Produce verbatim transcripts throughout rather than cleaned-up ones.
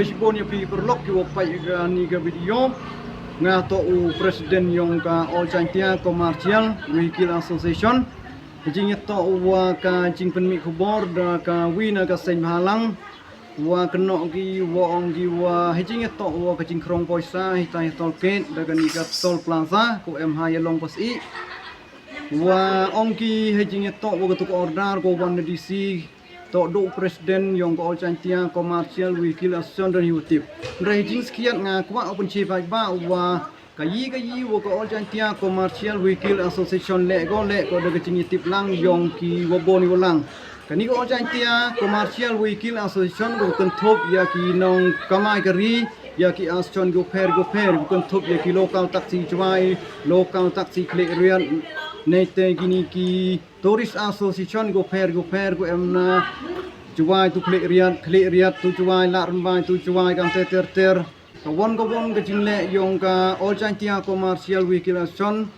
Shibun ïa phi paralok kiwa peit ïa kani ka video. Nga toh u president yong ka All Jaintia Commercial Vehicle Association. Ka jingïatoh wa ka jingpynmih khubor da ka wi na ka seng bhalang, wa kynnoh ki wa ong ki wa ha jingïatoh wa ka jingkhrong poisa hita ha toll gate da kani ka toll plaza ko em ha Ïalong Pasyih. Wa ong ki ha jingïatoh wa katu ka order ko wan na D C, toh da u president yong ka All Jaintia Commercial Vehicle Association don hi wa tip. Hynrei ha jingskhiat nga kwah u pynshai paidbah wa ka yi ka yi wa ka All Jaintia Commercial Vehicle Association leh ko leh ko da ka jingïatip lang yong ki wa bun wa lang. Kani ka All Jaintia Commercial Vehicle Association ko kynthup ïa ki nongkamai ka ri, ïa ki association ko pher ko pher, ko kynthup ïa ki local taxi Jowai, local taxi Khliehriat, neite kini ki tourist association ko pher ko pher ko em na Jowai to Khliehriat, Khliehriat to Jowai, Lahrambai to Jowai, kamte ter ter. Ka wan ka wan ka jingleh yong ka All Jaintia Commercial Vehicle Association.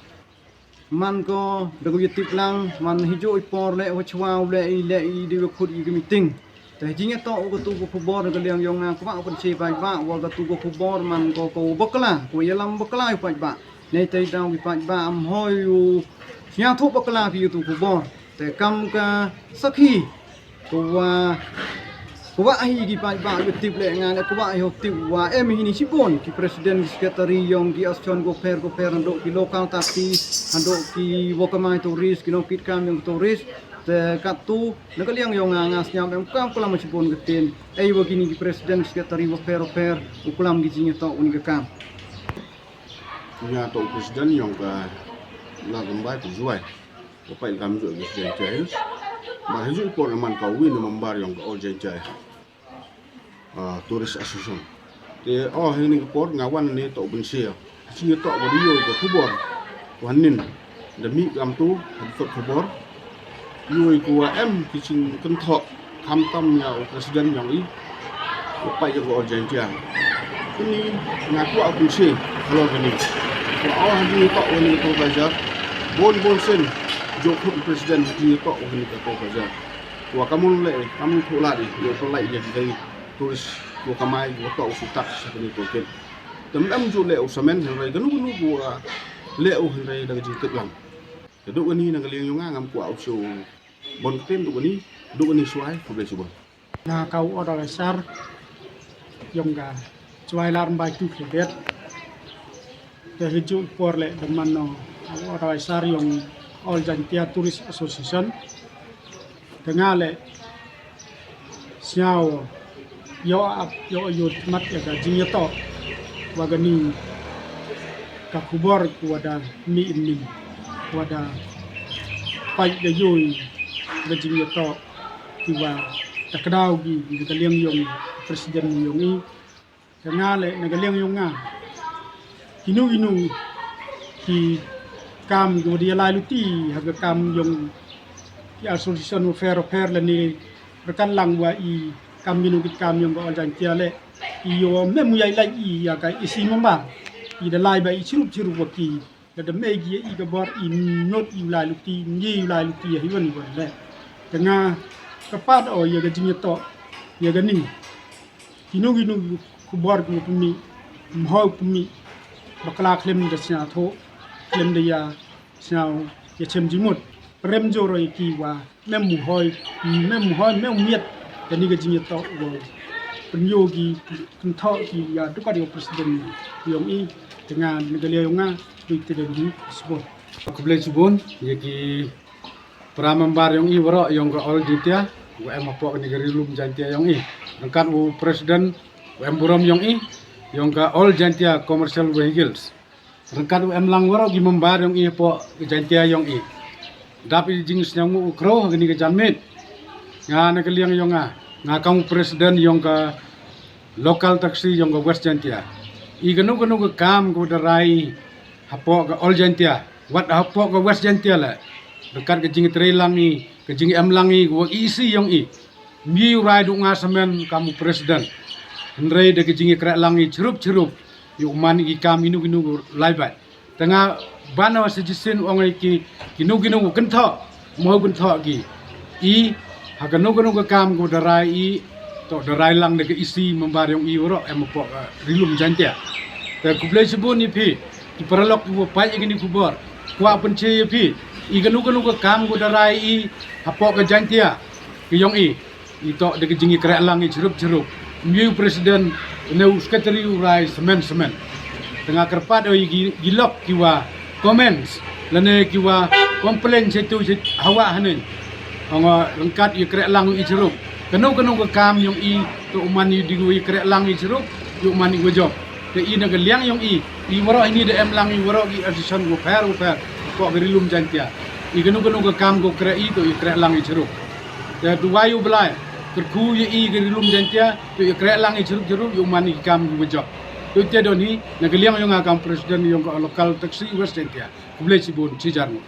Man ko da ka ïatip lang, man hi juh i por leh wa chwa u leh i leh i dei wa khut i ka meeting. Te ha jingïatoh wa katu ka khubor na ka liang yong nga kwah u pynshai paidbah wa katu ka khubor man ko ko bakla, ko ïalam bakla ïa paidbah. Neite daw ki paidbah am hoi u sñiawthuh bakla phi ïa katu ka khubor. Te kam ka sakhi ko wa, ko wa hi ki paidbah ïa tip leh nga leh ko wa hi hok tip wa em hi ni shibun ki president ki secretary yong ki association ko pher ko pher, haduh ki local taxi, haduh ki wa kamai tourist, ki nongkit kam yong tourist. Te katu na ka liang yong nga nga sñiaw em kam klam shibun ka tin. Ei wa kini ki president secretary wa pher wa pher u klam ki jingïatoh wa ni ka kam. Nga toh u president yong ka Lahrambai to Jowai. Wa pait kam juh ka Jaintia Hills. Ba ha juh i por man ka wi na member yong ka All Jaintia, ah, Tourist Association. Te o ha ni ka por nga wan ne toh u pynshai. Jingïatoh wa da ïoh ka khubor wa nin da mih kam tu ha ka khubor. Ïoh ko wa em ki jingkynthoh khamtam ïa u president yong i wa pait ïa ka All Jaintia. Kini nga kwah u pynshai halor kani. Wa o ha jingïatoh wa ni ka toll plaza, bun bun sien jong khut u president ha jingïatoh wa ni ka toll plaza. Wa ka mon leh, ka mon thoh lad i, ïa u pynlait ïa ki dei tourist wa kamai wa toh u shu tak sha kani ka toll gate. Te ym em ju leh u samen hynrei kano kano ko wa leh u hynrei da ka jingtip lang. Te duh kani na ka liang yong nga ngam kwah u shu bun ktien duh kani, duh kani Jowai, khublei shibun. Nga ka u organizer yong ka Jowai Lahrambai to Khliehriat. Te ha juh i por leh da man u organizer yong All Jaintia Tourist Association. Te nga leh sñiaw ïoh ap ïoh ïoh mat ïa ka jingïatoh wa kani ka khubor ko wa da mih nin, wa da pait da ïoh ka jingïatoh ki wa da kdaw ki na ka liang yong president yong i. Ka nga leh na ka liang yong nga, kino kino ki kam ki wa da ïalai luti ha ka kam yong ki association wa pher wa pher lane ryngkat lang wa i kam kino ki kam yong ka All Jaintia leh i yoh mem u ïai lait i ïa ka isi member i da lai ba i chirup chirup wa ki. Lada mei ki ïa i ka bor i nud i u lai luti, ngi u lai luti ïa hi wan i wan leh. Te nga ka pat o ïa ka jingïatoh ïa kani. Kino kino ki khubor ki pynmih, ym hoi pynmih bakla khlem da sñiawthuh, khlem da ïa sñiaw ïa chem jingmut. Prem jor ïa ki wa mem u hoi, mem u hoi, mem u miat kani ka jingïatoh wa pynïoh ki kynthoh ki ïa dukat ïa u president yong i. Te nga na ka liang yong nga, dei te dei hi sport. Khublei shibun ïa ki para member yong i waroh yong ka All Jaintia wa em hapoh kani ka Ri Lum Jaintia yong i. Ryngkat u president wa em burom yong i yong ka All Jaintia Commercial Vehicles. Ryngkat u em lang waroh ki member yong i hapoh ka Jaintia yong i. Dap i jingsñiawngooh u khraw ha kani ka janmiet. Nga na ka liang yong nga, nga kam u president yong ka local taxi yong ka West Jaintia. I kano kano ka kam ko da rai hapoh ka All Jaintia, wat hapoh ka West Jaintia leh. Ryngkat ka jingtrei lang i, ka jingem lang i ko wa isi yong i. Ym i u rai duh nga samen kam u president. Hynrei da ka jingïakhreh lang i chirup chirup ïa u man i ki kam kino kino ko lai bad. Te nga ban o suggestion ong ïa ki kino kino ko kynthoh, mo kynthoh ki. I ha kano kano ka kam ko da rai i To da rai lang da ka E C member yong i waroh em hapoh ka Ri Lum Jaintia. Te khublei shibun ïa phi ki paralok kiwa pait ïa kani ka khubor. Kwah pynshai ïa phi i kano kano ka kam ko da rai i hapoh ka Jaintia ka yong i. I to da ka jingïakreh lang i chirup chirup. Ym ye u president ne u secretary u rai semen semen. Te nga kyrpad ïa ki, ki lok kiwa comments lane kiwa complain shatu sha hawa haneng. Ong ryngkat ïakreh lang i chirup. Kano kano ka kam yong i to u man i dei ïakreh lang i chirup, ïa u man i wa jop. Te i na ka liang yong i, i waroh ini da em lang i waroh ki association wa pher wa pher hapoh ka Ri Lum Jaintia. I kano kano ka kam ko kreh i to ïakreh lang i chirup. Te duwai u Blai kyrkhu ïa i ka Ri Lum Jaintia to ïakreh lang i chirup chirup ïa u man i ki kam ki wa jop. To te don hi na ka liang yong nga kam president yong ka local taxi West Jaintia. Khublei shibun, chijar ngut.